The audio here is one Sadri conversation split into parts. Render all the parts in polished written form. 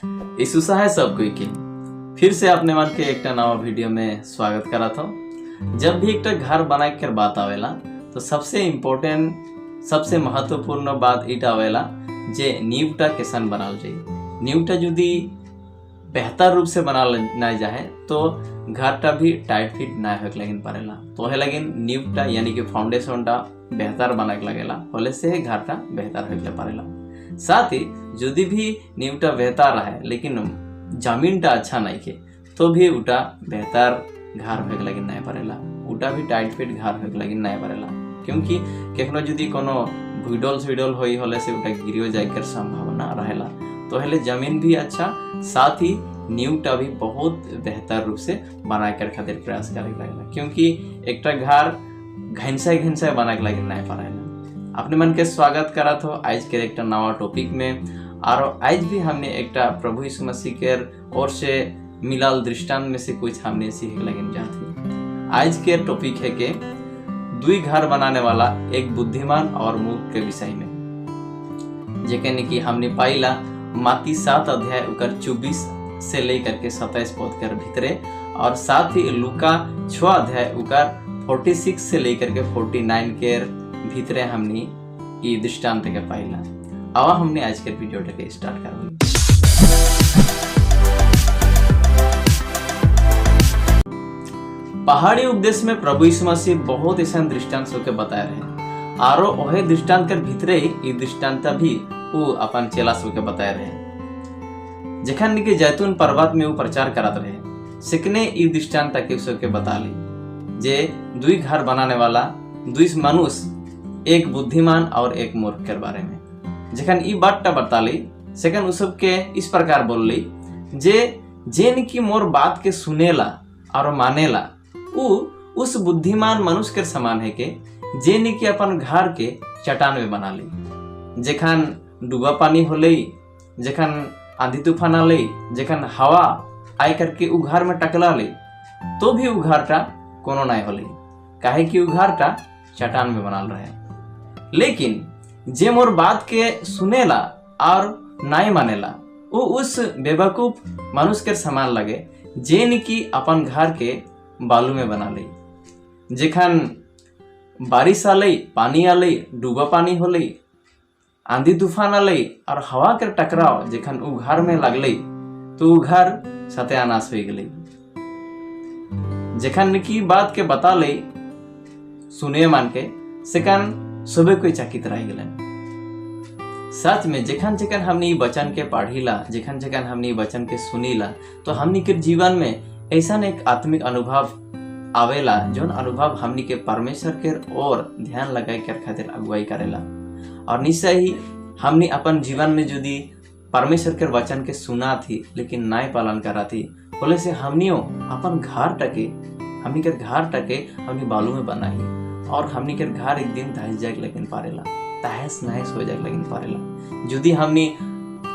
यीशु है सब कोई के फिर से अपने मन के एक नवा वीडियो में स्वागत करत हो। जब भी एक घर बनाए के बात आवेला तो सबसे इम्पोर्टेंट, सबसे महत्वपूर्ण बात इटा आवेला जे नींवटा कैसन बनाल जाए। नींवटा यदि बेहतर रूप से बनाल ना जाए तो घरटा भी टाइट फिट ना होके लगिन पारेला। तो है लगिन नींवटा यानी कि फाउंडेशनटा बेहतर बनाए के लगेला, होले से घरटा बेहतर होके पारेला। साथ ही यदि भी नींवटा बेहतर रहे लेकिन जमीनटा अच्छा नहीं के तो भी उटा बेहतर घर होके लगिन नहीं पारेला, उटा भी टाइट फिट घर होके लगिन नहीं पारेला। क्योंकि केखनो यदि कोनो भुइडोल सुइडोल होई होले से उटा गिरियो जाए के संभावना रहेला। तो हेले जमीन भी अच्छा, साथ ही नींवटा भी बहुत बेहतर रूप से बनाए कर खातिर प्रयास करे लगेला, क्योंकि एकटा घर घनसाई घनसाई बनाए के लगिन नहीं पारेला। अपने मन के स्वागत करत हो आज के एक नवा टॉपिक में। और आज भी हमने एक प्रभु यीशु मसीह के ओर से मिलल दृष्टांत में से कुछ हमने सीखे लगिन जाते। आज के टॉपिक है कि दुई घर बनाने वाला एक बुद्धिमान और मूर्ख के विषय में, जेकन कि हमने पाइला माती 7 अध्याय उकर 24 से लेकर के 27 पद के भीतरे, और साथ ही लूका 6 अध्याय उकर 46 से लेकर के 49 के भीतरे हमने ये दृष्टांत के पाइला। अब हमने आज के वीडियो के स्टार्ट करबो। पहाड़ी उपदेश में प्रभु यीशु मसीह बहुत ऐसा दृष्टांत सबके बताए रहे, आरो ओहे दृष्टांत के भीतरे ही दृष्टांत भी वो अपन चेला सबके बताए रहे। जखन के जैतून पर्वत में वो प्रचार करत रहे सिकने ई दृष्टांत के सबके बता ली जे दुई घर बनाने वाला दुई मनुष्य, एक बुद्धिमान और एक मूर्ख के बारे में। जखन ई बातटा बताली सेकंड उ सबके इस प्रकार बोलली जे जेन की मोर बात के सुनेला और मानेला उ उस बुद्धिमान मनुष्य के समान है के जेन की अपन घर के चट्टान में बना ली। जखन डूबा पानी होले, जखन आंधी तूफान आले, जखन हवा आय करके उ घर में टकला ले तो भी उ घरटा कोनो नहीं होले, काहे कि उ घरटा चट्टान में बनाल रहे। लेकिन जे मोर बात के सुनेला और नहीं मानेला उ उस बेवकूफ मनुष्य के समान लगे जेन की अपन घर के बालू में बना ले। जखन बारिश आले, पानी आले, डूबा पानी होले, आंधी तूफान आले और हवा के टकराव जखन उ घर में लगले तो उ घर सत्यानाश हो गए। जखन की बात के बता ले सुने मान के सेकन सुबह कोई चकित रह गए। सच में जखन जखन हमने वचन के पढ़ीला, जखन जखन हमने वचन के सुनीला तो हमनी के जीवन में ऐसा एक आत्मिक अनुभव आवेला जोन अनुभव हमनी के परमेश्वर के ओर ध्यान लगाए के खातिर अगुवाई करेला। और निश्चय ही हमनी अपन जीवन में यदि परमेश्वर के वचन के सुना थी लेकिन नाय पालन करा थी बोले से हमनियो अपन घर टके, हमनी के घर टके हमनी बालू में बनाई और हमनी के घर एक दिन धस जाए लेकिन पारेला, तहस नहस हो जाए लेकिन पारेला। यदि हमनी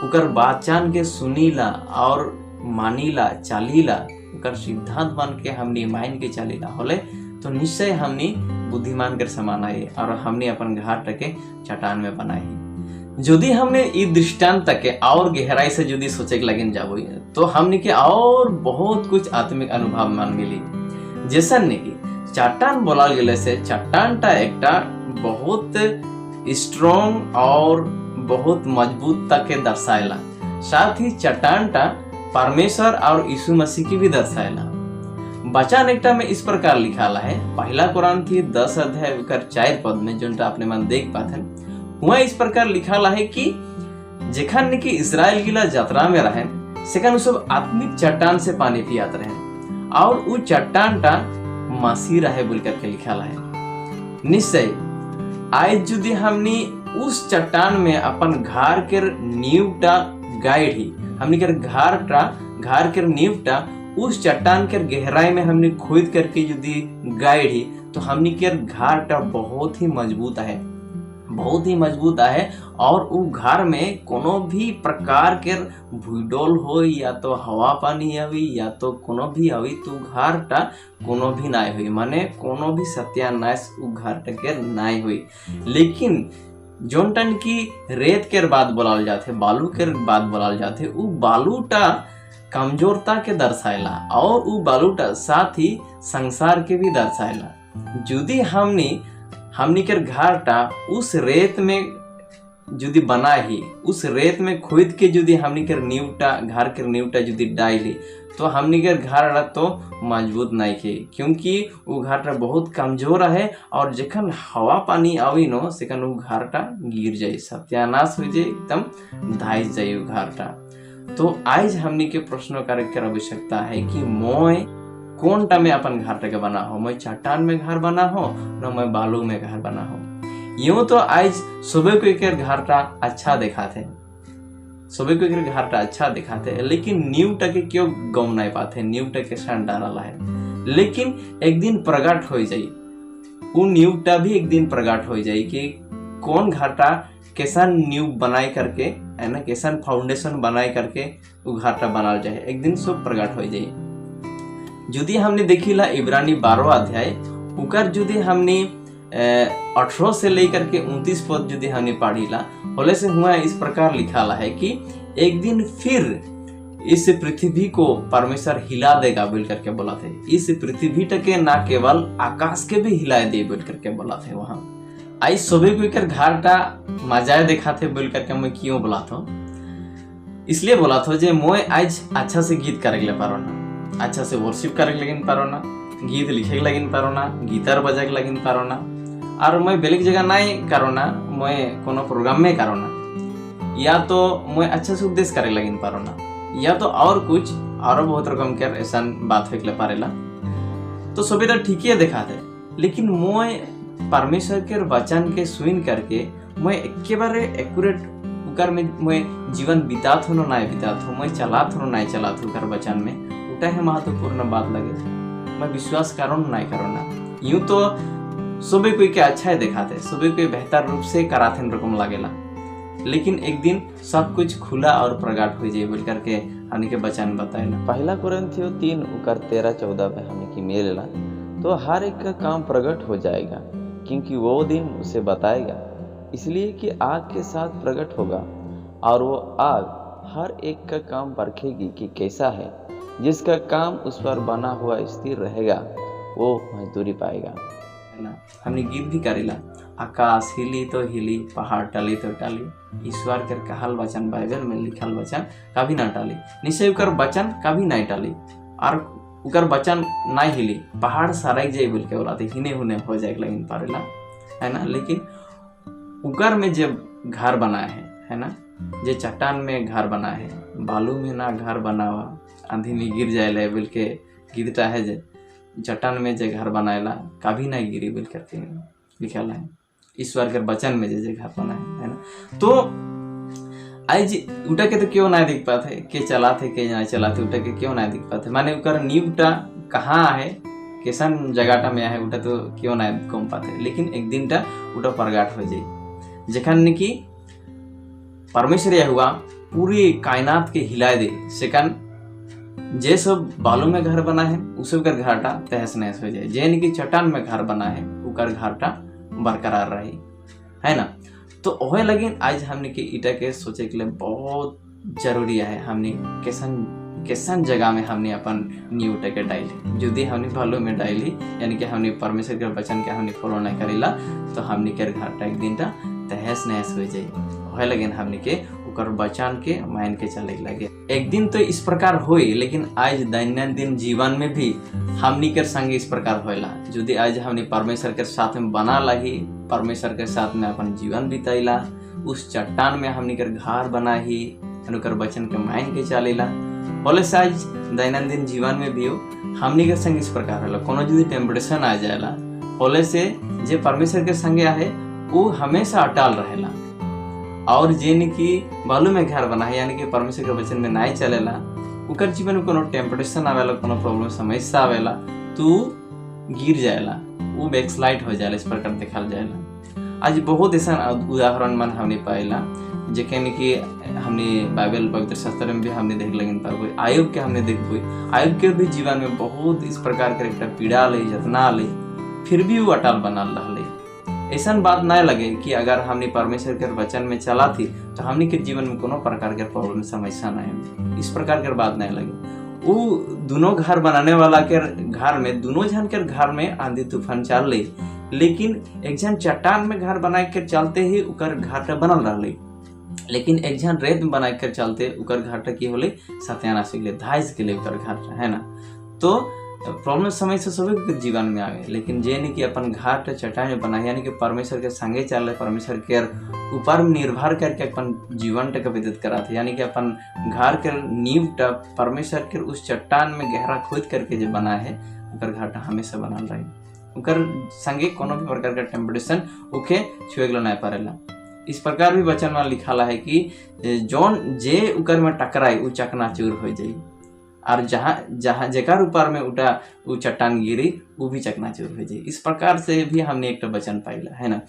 उकर वचन के सुनीला और मानीला चालीला, उकर सिद्धांत मान के हमनी मान के चालीला होले तो निश्चय हमनी बुद्धिमान के समान आए और हमनी अपन घर टके चट्टान में बनाई। यदि हमने ई दृष्टांत के और गहराई से यदि सोचे के लगिन जाबो तो हमनी के और बहुत कुछ आत्मिक अनुभव मन मिली। जैसन कि चट्टान बोलाल गेले से चट्टानटा एकटा बहुत स्ट्रॉन्ग और बहुत मजबूतता के दर्शाएला, साथ ही चट्टानटा परमेश्वर और यीशु मसीह की भी दर्शाएला। वचन एकटा में इस प्रकार लिखाला है, पहला कुरिन्थी 10 अध्याय उकर 4 पद में जोनटा अपने मन देख पाथन वहाँ इस प्रकार लिखाला है कि जखन कि इस्राएल गिला यात्रा में रहे सेकन उ सब आत्मिक चट्टान से पानी पियात रहे और उ चट्टानटा मसीह रहे बोल करके लिखाला है। निश्चय आज यदि हमनी उस चट्टान में अपन घर के नींवटा गाइड ही, हमनी के घर के नींवटा उस चट्टान के गहराई में हमने खोद करके यदि गाइड ही तो हमनी के घरटा बहुत ही मजबूत है, बहुत ही मजबूत है। और उ घर में कोनो भी प्रकार के भूडोल हो या तो हवा पानी आवी या तो कोनो भी आवी तो घरटा कोनो भी नाय होई, माने कोनो भी सत्यानाश उ घरटा के नाय होई। लेकिन जोन टन की रेत के बाद बोलाल जाते, बालू के बाद बोलाल जाते, उ बालूटा कमजोरता के दर्शायला और उ बालूटा साथ ही संसार के भी दर्शायला। यदि हमनी के घरटा उस रेत में यदि बना ही, उस रेत में खोद के यदि हमनी के नीवटा घर के नीवटा यदि डाली तो हमनी के घर तो मजबूत नहीं के, क्योंकि वो घरटा बहुत कमजोर है और जखन हवा पानी आवी नो सेखन वो घरटा गिर जाए, सत्यानाश हो जाए, एकदम धाइस जाए वो घरटा। तो आज हमनी के प्रश्न करे के आवश्यकता है कि मोय कौन टा में अपन घरटा के बना हो, मोय चट्टान में घर बना हो न मोय बालू में घर बना हो। यूं तो आज सुबह को एक घरटा अच्छा दिखाते, सुबह को एक घरटा अच्छा दिखाते, लेकिन न्यूटा के क्यों गम नहीं पाते, न्यूटा के सन डाला है। लेकिन एक दिन प्रकट हो जाई, वो न्यूटा भी एक दिन प्रकट हो जाई कि कौन घरटा कैसा न्यू बनाए करके, है ना, कैसा फाउंडेशन बनाए करके वो घरटा बनाल जाए, एक दिन सब प्रकट हो जाए। यदि हमने देखिला इब्रानी 12 अध्याय उकर यदि हमने 18 से लेकर के 29 पद यदि हमने पढ़ीला होले से हुआ इस प्रकार लिखाला है कि एक दिन फिर इस पृथ्वी को परमेश्वर हिला देगा बोल करके बोला थे। इस पृथ्वी के ना केवल आकाश के भी हिलाए दे बोल करके बोला थे। वहाँ आई सुबह को कर घाटा मजाए दिखाते बोल करके मैं क्यों बोला था, इसलिए बोला था जे मोय आज अच्छा से गीत करे ले पारो ना, अच्छा से वर्शिप करे लगिन पारो ना, गीत लिखे लगिन पारो ना, गीतार बजाए लगिन पारो ना, और मैं बेलेग जगह नहीं करो ना, मैं कोनो प्रोग्राम में करो ना, या तो मैं अच्छा से उपदेश करे लगिन पारो ना, या तो और कुछ और बहुत रकम के ऐसा बात होके पारेला। तो सभी तो ठीक ही दिखाते, लेकिन मोय परमेश्वर के वचन के सुन करके मैं एकेबारे एक्यूरेट उकर में मैं जीवन बितात हो ना बितात हो, मैं चलात हो ना चलात हो उकर वचन में, उटा है महत्वपूर्ण बात लगे। मैं विश्वास करो ना करो ना। यूं तो सुबह कोई के अच्छा है दिखाते, सुबह कोई बेहतर रूप से कराथे रकम लागेला, लेकिन एक दिन सब कुछ खुला और प्रगाढ़ हो जाए बोल करके हमने के वचन बताएला। पहला कुरिन्थियों 3 उकर 13-14 में हमने की मिलेला, तो हर एक का काम प्रकट हो जाएगा क्योंकि वो दिन उसे बताएगा, इसलिए कि आग के साथ प्रकट होगा और वो आग हर एक का काम परखेगी कि कैसा है। जिसका काम उस पर बना हुआ स्थिर रहेगा वो मजदूरी पाएगा, है ना। हमने गीत भी करेला, आकाश हिली तो हिली, पहाड़ टाली तो टाली, ईश्वर के कहल वचन बाइबल में लिखल वचन कभी ना टाली, निश्चय उकर वचन कभी नहीं टाली और उकर वचन ना हिली, पहाड़ सराई जाए बोल के बोलाते हिने हुने हो जाए लेकिन पारेला, है ना। लेकिन उकर में जब घर बनाए है ना, जे चट्टान में घर बनाए है, बालू में ना घर बनावा आंधी में गिर जाए बोल के गिरता है, जे चट्टान में जे घर बनाएला कभी नहीं गिरी बोल करके लिखल है ईश्वर के वचन में जे घर बनाए, है ना। तो आज उटा के तो क्यों ना दिख पाते, के चलाते के ना चलाते उटा के क्यों ना दिख पाते, माने उकर नीवटा कहाँ है कैसन जगहटा में है उटा तो क्यों ना कम पाते, लेकिन एक दिन टा उटा प्रगाढ़ हो जाए जखन कि परमेश्वर यह हुआ पूरी कायनात के हिलाए दे, सेकंड जे सब बालू में घर बना है उस सब घरटा तहस नहस हो जाए, जे कि चट्टान में घर बना है उकर घरटा बरकरार रहे, है ना। तो ओहे लगिन आज हमने के ईटा के सोचे के लिए बहुत जरूरी है, हमने कैसन कैसन जगह में हमने अपन न्यू के डाली, यदि हमने बालू में डाली यानी कि हमने परमेश्वर के वचन के हमने फॉलो नहीं करेला तो हमने के घरटा एक दिन टा तहस नहस हो जाए। ओहे लगिन हमने के उकर वचन के मान के चले लगे। एक दिन तो इस प्रकार होई, लेकिन आज दैनंदिन जीवन में भी हमनी के संग इस प्रकार होइला। यदि आज हमने परमेश्वर के साथ में बना लही, परमेश्वर के साथ में अपन जीवन बिताइला, उस चट्टान में हमनी के घर बनाही, उनकर वचन के मान के चलेला, बोले से आज दैनंदिन जीवन में भी हमनी के संग इस प्रकार होला। कोनो यदि टेम्पटेशन आ जाएला बोले से जे परमेश्वर के संगे आहे वो हमेशा अटल रहेला, और जिन की बालू में घर बना है यानी कि परमेश्वर के वचन में नहीं चलेला उकर जीवन में कोनो टेम्पटेशन आवेला, कोनो प्रॉब्लम समस्या आवेला तो गिर जाएला, वो बैकस्लाइड हो जाएला, इस प्रकार देखल जाएला। आज बहुत ऐसा उदाहरण मन हमने पाएला जेकन कि हमने बाइबल पवित्र शास्त्र में भी हमने देख लगिन पाबो, आयुब के हमने देखबो, आयुब के भी जीवन में बहुत इस प्रकार के एक पीड़ा ले जतना ले फिर भी वो अटल बनल रहले। ऐसा बात ना लगे कि अगर हमने परमेश्वर के वचन में चला थी तो हमने के जीवन में कोनो प्रकार के प्रॉब्लम समस्या ना है, इस प्रकार के बात नहीं लगे। वो दोनों घर बनाने वाला के घर में, दोनों जन के घर में आंधी तूफान चल रही, लेकिन एक जन चट्टान में घर बनाए के चलते ही उकर घर बनल रही, लेकिन एक जन रेत में बनाए के चलते उकर घर की होले सत्यानाश हो गए, धाइस गेले उकर घर, है ना। तो प्रॉब्लम समय से सभी के जीवन में आवे, लेकिन जे नहीं कि अपन घाट चट्टान में बना, यानी कि परमेश्वर के संगे चल, परमेश्वर के ऊपर निर्भर करके अपन जीवन तक व्यतीत करा थे, यानी कि अपन घर के नींव तक परमेश्वर के उस चट्टान में गहरा खोद करके जो बना है उकर घाट हमेशा बनल रहे, उकर संगे कोनो भी प्रकार का टेम्पटेशन उके छुए नहीं पारेला। इस प्रकार भी वचन में लिखाला है कि जौन जे उकर में टकराई उ चकनाचूर हो जाई, और जहाँ जहाँ जेकर ऊपर में उठा उ चट्टान गिरी वो भी चकनाचूर हो जाए। इस प्रकार से भी हमने एक वचन पाइला, है ना।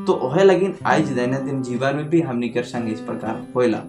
तो ओहे लगिन आज दैनंदिन जीवन में भी हमने कर संग इस प्रकार होइला।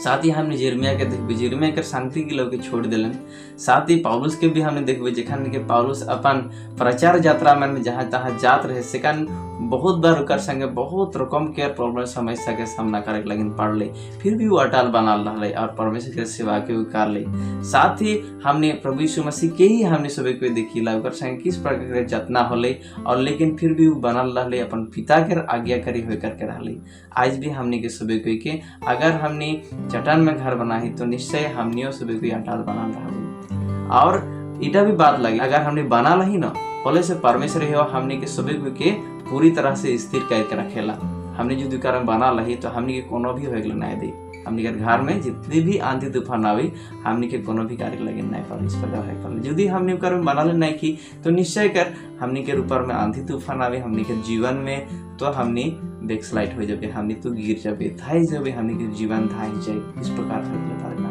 साथ ही हमने जिर्मिया के देखबे, जिर्मिया के शांति के लोग के छोड़ दिलन। साथ ही पौलुस के भी हमने देखबे, जखन के पौलुस अपन प्रचार यात्रा में जहाँ तहाँ जात रहे सेकन बहुत बार उकर संगे बहुत रकम के प्रॉब्लम समस्या के सामना करे लगिन पड़ले, फिर भी वो अटल बनल रहले और परमेश्वर के सेवा के कर ले। साथ ही हमने प्रभु यीशु मसीह के ही हमने सभी को देखिला उकर संगे किस प्रकार के जतना होले, और लेकिन फिर भी वो बनल रहले, अपन पिता के आज्ञाकारी हो करके रहले। आज भी हमने के सभी को के अगर हमने चट्टान में घर बनाही तो निश्चय हमनियो सभी को अटल बनल रह। और इटा भी बात लगी, अगर हमने बना लही ना होले से परमेश्वर ही हमने के सभी के पूरी तरह से स्थिर करके रखेला। हमने जो दुकान बना लही तो हमने के कोनो भी होए नहीं दी, हमने के घर में जितनी भी आंधी तूफान आवी हमने के कोनो भी कार्य लगे नहीं पारे। इस प्रकार है पर यदि हमने ऊपर में बना ले नहीं की तो निश्चय कर हमने के ऊपर में आंधी तूफान आवे हमने के जीवन में, तो हमने बैकस्लाइड हो जाबे, हमने तो गिर जाबे, धाई जाबे, हमने के जीवन धाई जाए। इस प्रकार होए पारेला।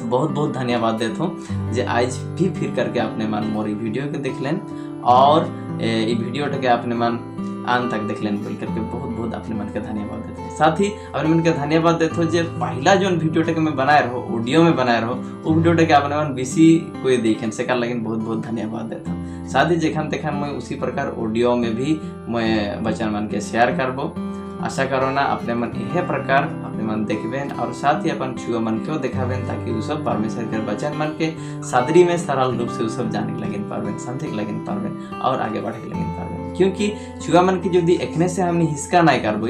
बहुत बहुत धन्यवाद देता हूँ जे आज भी फिर करके अपने मन मोर वीडियो के देख लेन और ये वीडियो के अपने मन आन तक देख लेन बोल करके बहुत बहुत अपने मन के धन्यवाद देते हैं। साथ ही अपने मन के धन्यवाद देते हो जे पहला जो वीडियो के मैं बनाए रहो ऑडियो में बनाए रहो वो वीडियो के अपने मन बेसी कोई देखें से कर लेकिन बहुत बहुत धन्यवाद देता हूँ। साथ ही जेखन तेखन मैं उसी प्रकार ऑडियो में भी मैं बचन मन के शेयर करबो। आशा करो ना अपने मन यह प्रकार अपने मन देखबेन और साथ ही अपन छुआ मन क्यों देखाबेन ताकि उ सब परमेश्वर के वचन मन के सादरी में सरल रूप से उ सब जाने लगिन पारबेन, समझे लगिन पारबेन और आगे बढ़े लगिन पारबेन। क्योंकि छुआ मन के यदि एखने से हमने हिसका नहीं करबो,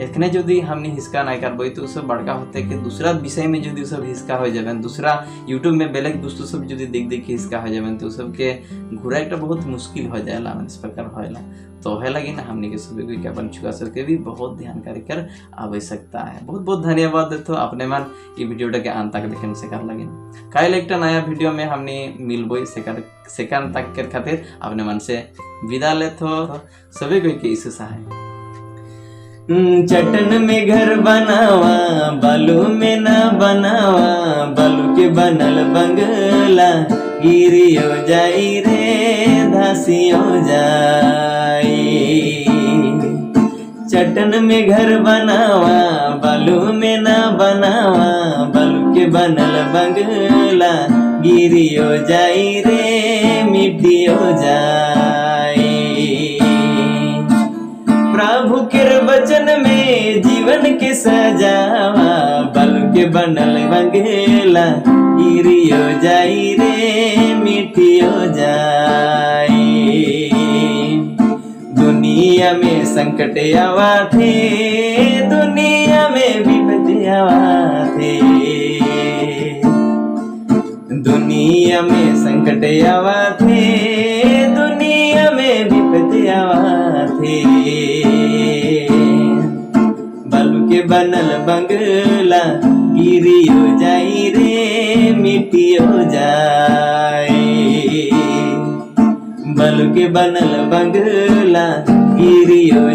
एखने यदि हमने हिसका नहीं करबो तो सब बड़का होते कि दूसरा विषय में यदि सब हिसका हो जाबेन, दूसरा यूट्यूब में बेलेग दोस्तों सब यदि देख देख के हिसका हो जाबेन तो सबके घुरा एक बहुत मुश्किल हो जाएला, इस प्रकार होएला। तो है लगी ना हमने के सभी को अपन छुआ सबके भी बहुत ध्यान कर आवश्यकता है। बहुत बहुत धन्यवाद देते हो अपने मन ये वीडियोटा के अंत तक देखे से कर लगे। काल एक नया वीडियो में हमने मिलबो सेकंड तक के खातिर अपने मन से विदा लेते हो। सभी को के यीशु सहाय। चटन में घर बनावा बालू में ना बनावा, बालू के बनल बंगला गिरियो जाई रे धासियो जाई। चटन में घर बनावा बालू में ना बनावा, बालू के बनल बंगला गिरियो जाई रे मिटियो जाई। प्रभु के वचन में जीवन के सजावा, बालू के बनल बंगला गिरियो जाई रे मिटियो जाई। दुनिया में संकट आवा थे, दुनिया में विपत्ति आवा थे, दुनिया में संकट आवा थे, दुनिया में विपत्ति आवा थे। बालू के बनल बंगला गिरियो जाई रे मिटियो जाई। बालू के बनल बंगला गिरियो